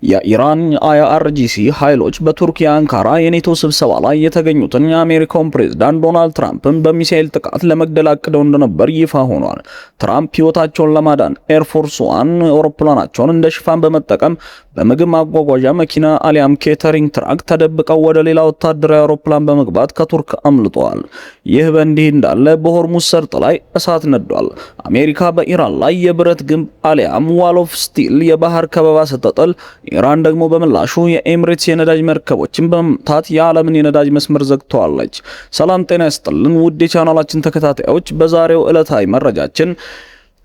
የኢራን IRGC ኃይሎች በቱርክ የአንካራ የኔቶ ስብሰባ ላይ የተገኙትን የአሜሪካውን ፕሬዝዳንት ዶናልድ ትራምፕን በሚሳኤል ጥቃት ለመግደል አቅደው እንደነበር ይፋ ሆኗል። ትራምፕ ሕይወታቸውን ለማዳን Air Force One አውሮፕላናቸውን እንደ ሽፋን በመጠቀም በምግብ ማጓጓዣ መኪና አሊያም catering truck ተደብቀው ወደ ሌላ ወታደራዊ አውሮፕላን በመግባት ከቱርክ አምልጠዋል። ይህ በእንዲህ እንዳለ በሆርሙዝ ሰርጥ ላይ እሳት ነዷል። አሜሪካ በኢራን ላይ የብረት ግንብ አሊያም Wall of Steel የባህር ከበባ ስትጥል፣ ኢራን ደግሞ በምላሹ የኤምሬትስ የነዳጅ መርከቦችን በመምታት የዓለምን የነዳጅ መስመር ዘግተዋለች። ሰላም ጤና ይስጥልን ውድ የቻናላችን ተከታታዮች፣ በዛሬው ዕለታዊ መረጃችን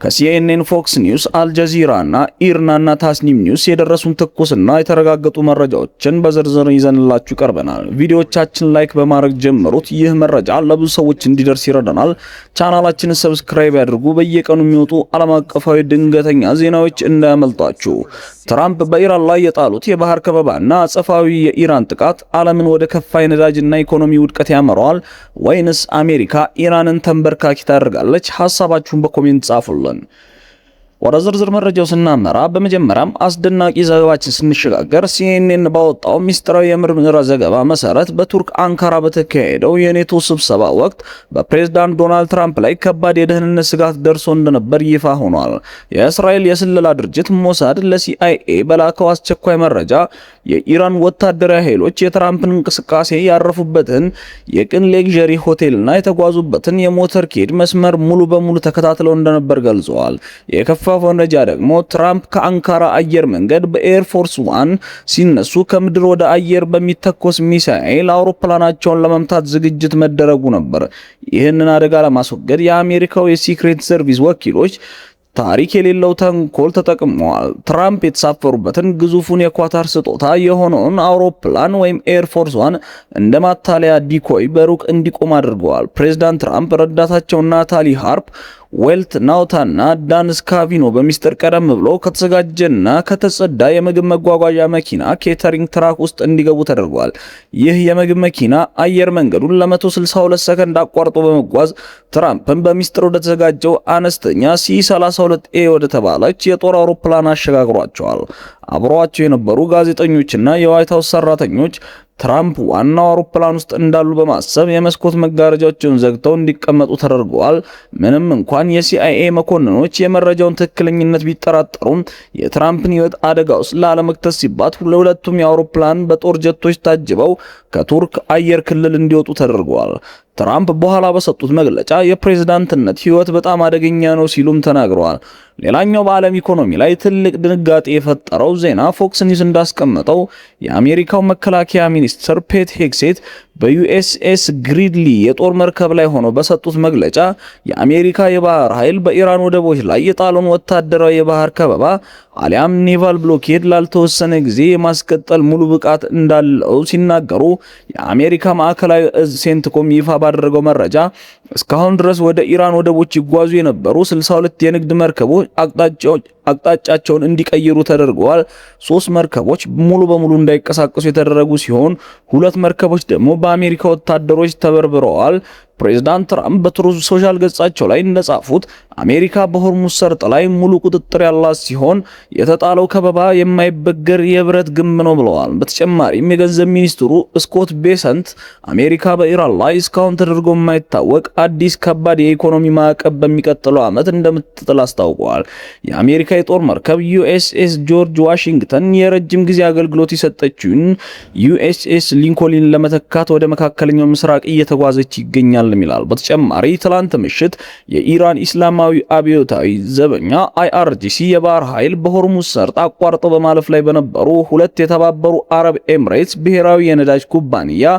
ከ CNN፣ Fox News፣ አልጀዚራ እና ኢርና እና ታስኒም News የደረሱን ትኩስና የተረጋገጡ መረጃዎችን በዝርዝር ይዘንላችሁ ቀርበናል። ቪዲዮቻችን like በማድረግ ጀምሩት። ይህ መረጃ ለብዙ ሰዎች እንዲደርስ ይረዳናል። ቻናላችንን subscribe ያድርጉ። በየቀኑ የሚወጡ ዓለም አቀፋዊ ድንገተኛ ዜናዎች እንዳያመልጣችሁ። ትራምፕ በኢራን ላይ የጣሉት የባህር ከበባና አጸፋዊ የኢራን ጥቃት ዓለምን ወደ ከፋ የነዳጅና ኢኮኖሚ ውድቀት ያመራዋል ወይንስ አሜሪካ ኢራንን ተንበርካኪ ታደርጋለች? ሐሳባችሁን በ comment ጻፉልን። ወደ ዝርዝር መረጃው ስናመራ፣ በመጀመሪያም አስደናቂ ዘገባችን ስንሸጋገር CNN ባወጣው ሚስጥራዊ የምርመራ ዘገባ መሰረት በቱርክ አንካራ በተካሄደው የኔቶ ስብሰባ ወቅት በፕሬዝዳንት ዶናልድ ትራምፕ ላይ ከባድ የደህንነት ስጋት ደርሶ እንደነበር ይፋ ሆኗል። የእስራኤል የስለላ ድርጅት ሞሳድ ለ CIA በላከው አስቸኳይ መረጃ የኢራን ወታደራዊ ኃይሎች የትራምፕን እንቅስቃሴ፣ ያረፉበትን የቅን luxury ሆቴልና የተጓዙበትን የ motorcade መስመር ሙሉ በሙሉ ተከታትለው እንደነበር ገልጸዋል። የከፋ መረጃ ደግሞ ትራምፕ ከአንካራ አየር መንገድ በ Air Force One ሲነሱ ከምድር ወደ አየር በሚተኮስ ሚሳኤል አውሮፕላናቸውን ለመምታት ዝግጅት መደረጉ ነበር። ይህንን አደጋ ለማስወገድ የአሜሪካው የ Secret Service ወኪሎች ታሪክ የሌለው ተንኮል ተጠቅመዋል። ትራምፕ የተሳፈሩበትን ግዙፉን የኳታር ስጦታ የሆነውን አውሮፕላን ወይም Air Force One እንደ ማታለያ decoy በሩቅ እንዲቆም አድርገዋል። ፕሬዝዳንት ትራምፕ፣ ረዳታቸው ናታሊ ሃርፕ፣ ዌልት ናውታና ዳን ስካቪኖ በሚስጥር ቀደም ብሎ ከተዘጋጀና ከተጸዳ የምግብ መጓጓዣ መኪና catering truck ውስጥ እንዲገቡ ተደርጓል። ይህ የምግብ መኪና አየር መንገዱን ለ162 ሰከንድ አቋርጦ በመጓዝ ትራምፕን በሚስጥር ወደተዘጋጀው አነስተኛ C32 A ወደ ተባለች የጦር አውሮፕላን አሸጋግሯቸዋል። አብረዋቸው የነበሩ ጋዜጠኞችና የዋይት ሀውስ ሰራተኞች ትራምፕ ዋናው አውሮፕላን ውስጥ እንዳሉ በማሰብ የመስኮት መጋረጃዎችን ዘግተው እንዲቀመጡ ተደርገዋል። ምንም እንኳን የ CIA መኮንኖች የመረጃውን ትክክለኝነት ቢጠራጠሩም፣ የትራምፕን ሕይወት አደጋ ውስጥ ላለመክተት ሲባል ሁለቱም የአውሮፕላን በጦር ጀቶች ታጅበው ከቱርክ አየር ክልል እንዲወጡ ተደርገዋል። ትራምፕ በኋላ በሰጡት መግለጫ የፕሬዝዳንትነት ሕይወት በጣም አደገኛ ነው ሲሉም ተናግረዋል። ሌላኛው በዓለም ኢኮኖሚ ላይ ትልቅ ድንጋጤ የፈጠረው ዜና Fox News እንዳስቀመጠው የአሜሪካው መከላከያ ሚኒስትር ፔት ሄግሴት በ USS Gridley የጦር መርከብ ላይ ሆነው በሰጡት መግለጫ የአሜሪካ የባህር ኃይል በኢራን ወደቦች ላይ የጣለውን ወታደራዊ የባህር ከበባ አሊያም naval blockade ላልተወሰነ ጊዜ የማስቀጠል ሙሉ ብቃት እንዳለው ሲናገሩ፣ የአሜሪካ ማዕከላዊ እዝ CENTCOM ይፋ ባደረገው መረጃ እስካሁን ድረስ ወደ ኢራን ወደቦች ይጓዙ የነበሩ 62 የንግድ መርከቦች አቅጣጫቸውን እንዲቀይሩ ተደርገዋል። ሶስት መርከቦች ሙሉ በሙሉ እንዳይንቀሳቀሱ የተደረጉ ሲሆን ሁለት መርከቦች ደግሞ በአሜሪካ ወታደሮች ተበርብረዋል። ፕሬዝዳንት ትራምፕ በ Truth Social ገጻቸው ላይ እንደጻፉት አሜሪካ በሆርሙዝ ሰርጥ ላይ ሙሉ ቁጥጥር ያላት ሲሆን የተጣለው ከበባ የማይበገር የብረት ግንብ ነው ብለዋል። በተጨማሪም የገንዘብ ሚኒስትሩ ስኮት ቤሰንት አሜሪካ በኢራን ላይ እስካሁን ተደርጎ የማይታወቅ አዲስ ከባድ የኢኮኖሚ ማዕቀብ በሚቀጥለው ዓመት እንደምትጥል አስታውቀዋል። የአሜሪካ የጦር መርከብ USS ጆርጅ ዋሽንግተን የረጅም ጊዜ አገልግሎት የሰጠችውን USS ሊንኮልን ለመተካት ወደ መካከለኛው ምስራቅ እየተጓዘች ይገኛል ይላል። በተጨማሪ ትላንት ምሽት የኢራን ኢስላማዊ አብዮታዊ ዘበኛ IRGC የባህር ኃይል በሆርሙዝ ሰርጥ አቋርጠው በማለፍ ላይ በነበሩ ሁለት የተባበሩ አረብ ኤምሬትስ ብሔራዊ የነዳጅ ኩባንያ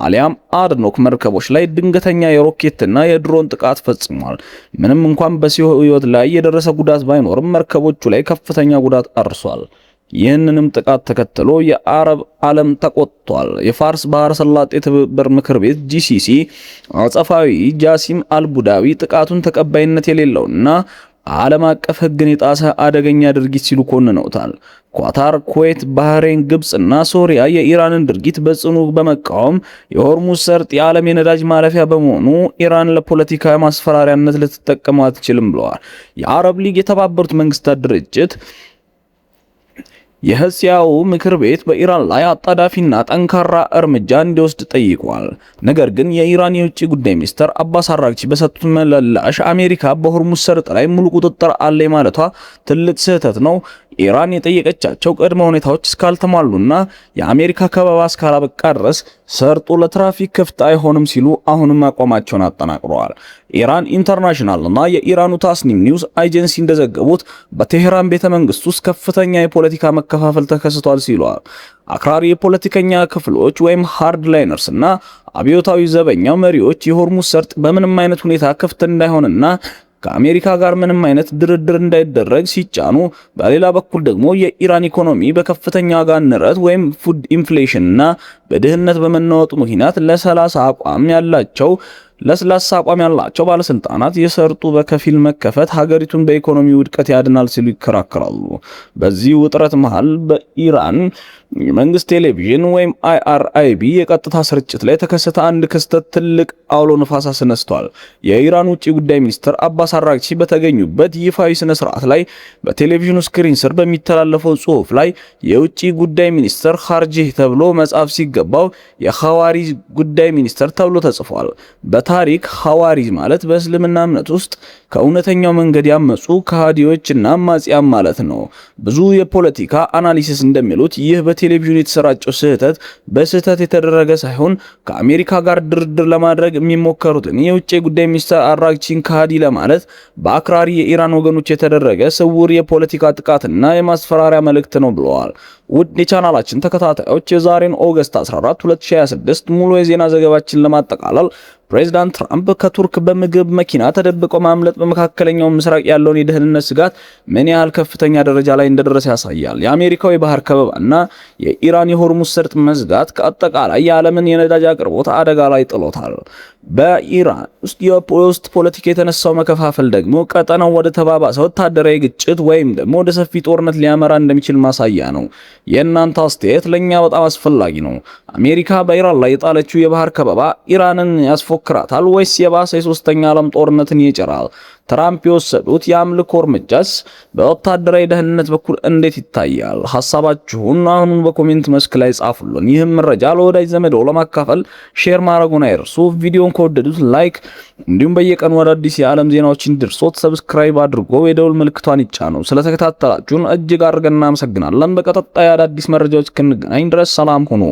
አሊያም አድኖክ መርከቦች ላይ ድንገተኛ የሮኬትና የድሮን ጥቃት ፈጽሟል። ምንም እንኳን በሰው ሕይወት ላይ የደረሰ ጉዳት ባይኖርም መርከቦቹ ላይ ከፍተኛ ጉዳት አድርሷል። ይህንንም ጥቃት ተከትሎ የአረብ ዓለም ተቆጥቷል። የፋርስ ባህረ ሰላጤ ትብብር ምክር ቤት GCC አጸፋዊ ጃሲም አልቡዳዊ ጥቃቱን ተቀባይነት የሌለውና ዓለም አቀፍ ሕግን የጣሰ አደገኛ ድርጊት ሲሉ ኮንነውታል። ኳታር፣ ኩዌት፣ ባህሬን፣ ግብጽ እና ሶሪያ የኢራንን ድርጊት በጽኑ በመቃወም የሆርሙዝ ሰርጥ የዓለም የነዳጅ ማለፊያ በመሆኑ ኢራን ለፖለቲካ ማስፈራሪያነት ልትጠቀመው አትችልም ብለዋል። የአረብ ሊግ፣ የተባበሩት መንግስታት ድርጅት፣ የህሲያው ምክር ቤት በኢራን ላይ አጣዳፊና ጠንካራ እርምጃ እንዲወስድ ጠይቋል። ነገር ግን የኢራን የውጭ ጉዳይ ሚኒስትር አባስ አራግቺ በሰጡት ምላሽ አሜሪካ በሆርሙዝ ሰርጥ ላይ ሙሉ ቁጥጥር አለኝ ማለቷ ትልቅ ስህተት ነው፣ ኢራን የጠየቀቻቸው ቅድመ ሁኔታዎች እስካልተሟሉና የአሜሪካ ከበባ እስካላበቃ ድረስ ሰርጡ ለትራፊክ ክፍት አይሆንም ሲሉ አሁንም አቋማቸውን አጠናክረዋል። ኢራን ኢንተርናሽናል እና የኢራኑ ታስኒም News Agency እንደዘገቡት በቴህራን ቤተ መንግስት ውስጥ ከፍተኛ የፖለቲካ መከፋፈል ተከስቷል ሲሉ አክራሪ የፖለቲከኛ ክፍሎች ወይም hardliners እና አብዮታዊ ዘበኛው መሪዎች የሆርሙዝ ሰርጥ በምንም አይነት ሁኔታ ክፍት እንዳይሆንና ከአሜሪካ ጋር ምንም አይነት ድርድር እንዳይደረግ ሲጫኑ፣ በሌላ በኩል ደግሞ የኢራን ኢኮኖሚ በከፍተኛ ዋጋ ንረት ወይም food inflation እና በድህነት በመናወጡ ምክንያት ለስላሳ አቋም ያላቸው ባለስልጣናት የሰርጡ በከፊል መከፈት ሀገሪቱን በኢኮኖሚ ውድቀት ያድናል ሲሉ ይከራከራሉ። በዚህ ውጥረት መሃል በኢራን የመንግስት ቴሌቪዥን ወይም IRIB የቀጥታ ስርጭት ላይ የተከሰተ አንድ ክስተት ትልቅ አውሎ ንፋስ አስነስቷል። የኢራን ውጭ ጉዳይ ሚኒስትር አባስ አራግቺ በተገኙበት ይፋዊ ስነ ስርዓት ላይ በቴሌቪዥኑ screen ስር በሚተላለፈው ጽሑፍ ላይ የውጭ ጉዳይ ሚኒስትር ኻርጂህ ተብሎ መጻፍ ሲገባው የኻዋሪዝ ጉዳይ ሚኒስትር ተብሎ ተጽፏል። በታሪክ ኻዋሪዝ ማለት በእስልምና እምነት ውስጥ ከእውነተኛው መንገድ ያመጹ ከሃዲዎችና አማጽያን ማለት ነው። ብዙ የፖለቲካ analysis እንደሚሉት ይህ በቴሌቪዥን የተሰራጨው ስህተት በስህተት የተደረገ ሳይሆን ከአሜሪካ ጋር ድርድር ለማድረግ የሚሞከሩትን የውጭ ጉዳይ ሚኒስትር አራግቺን ከሃዲ ለማለት በአክራሪ የኢራን ወገኖች የተደረገ ስውር የፖለቲካ ጥቃትና የማስፈራሪያ መልእክት ነው ብለዋል። ውድ የቻናላችን ተከታታዮች፣ የዛሬን August 14 2026 ሙሉ የዜና ዘገባችን ለማጠቃለል፣ ፕሬዚዳንት ትራምፕ ከቱርክ በምግብ መኪና ተደብቀው ማምለጥ በመካከለኛው ምስራቅ ያለውን የደህንነት ስጋት ምን ያህል ከፍተኛ ደረጃ ላይ እንደደረሰ ያሳያል። የአሜሪካው የባህር ከበባና የኢራን የሆርሙዝ ሰርጥ መዝጋት ከአጠቃላይ የዓለምን የነዳጅ አቅርቦት አደጋ ላይ ጥሎታል። በኢራን ውስጥ የውስጥ ፖለቲካ የተነሳው መከፋፈል ደግሞ ቀጠናው ወደ ተባባሰ ወታደራዊ ግጭት ወይም ደግሞ ወደ ሰፊ ጦርነት ሊያመራ እንደሚችል ማሳያ ነው። የእናንተ አስተያየት ለኛ በጣም አስፈላጊ ነው። አሜሪካ በኢራን ላይ የጣለችው የባህር ከበባ ኢራንን ያስፎክራታል ወይስ የባሰ የሶስተኛ ዓለም ጦርነትን ይጭራል? ትራምፕ የወሰዱት የአምልኮ እርምጃስ በወታደራዊ ደህንነት በኩል እንዴት ይታያል? ሐሳባችሁን አሁኑኑ በ comment መስክ ላይ ጻፉልን። ይህም መረጃ ለወዳጅ ዘመዶ ለማካፈል share ማድረጉን አይርሱ። ቪዲዮን ከወደዱት like፣ እንዲሁም በየቀኑ አዳዲስ የዓለም ዜናዎችን እንዲደርሶት subscribe አድርጎ የደውል ምልክቷን ይጫኑ። ስለተከታተላችሁን እጅግ አድርገን እናመሰግናለን። በቀጣይ አዳዲስ መረጃዎች እስክንገናኝ ድረስ ሰላም ሁኑ።